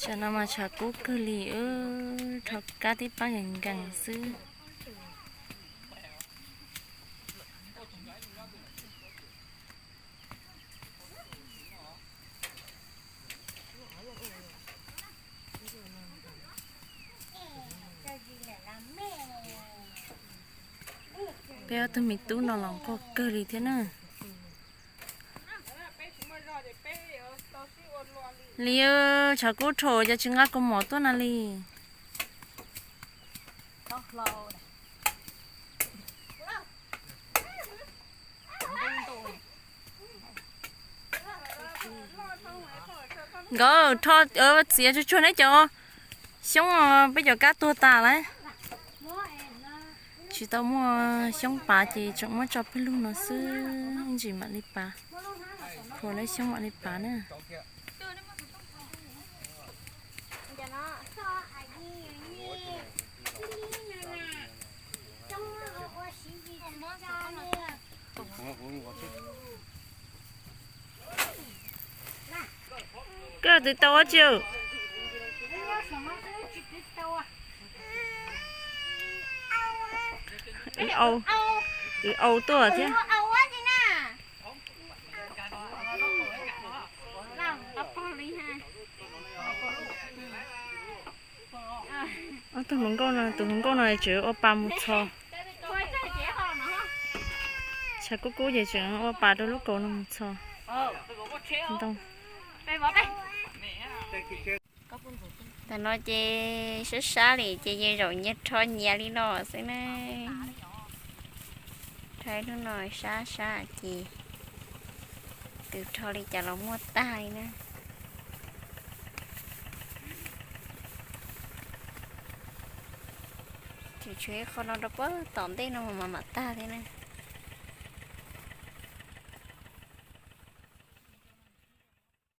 Tam no mas tshav kub kawg li, rho kab tib pab nkees nkees xwb. Peb ob tug me tub no los nquag kawg li thiab na. Li, tshav kub rho cas tsis nqa kaus mom tuaj na li. Nkawd rho txiav tsuag tsuag neb cov xyoob, peb cov kab tuag tas lawm. Tsis tau muaj xyoob pav ces tseem muab tso pawg lug no xwb, ntsis mam li pav. Khuas lawm xyoob mam li pav na. Koj twv tau ua tsi? Wb au tuaj thiab. Ob tug hluas nkauj no, tus hluas nkauj no tseem ua pas mus txhos. Tshav kub kub ces tseem ua pas rau lub kaus no mus txhos ntoo. Tam no ces sab sab li ces yeej zaum nyias rho nyias li no xwb na. Rho ib lub no sab sab ces tus rho li cas los muaj tag li na. Tseem tshuav ib qho no rau puag tom ntej no mas mam tag thiab na.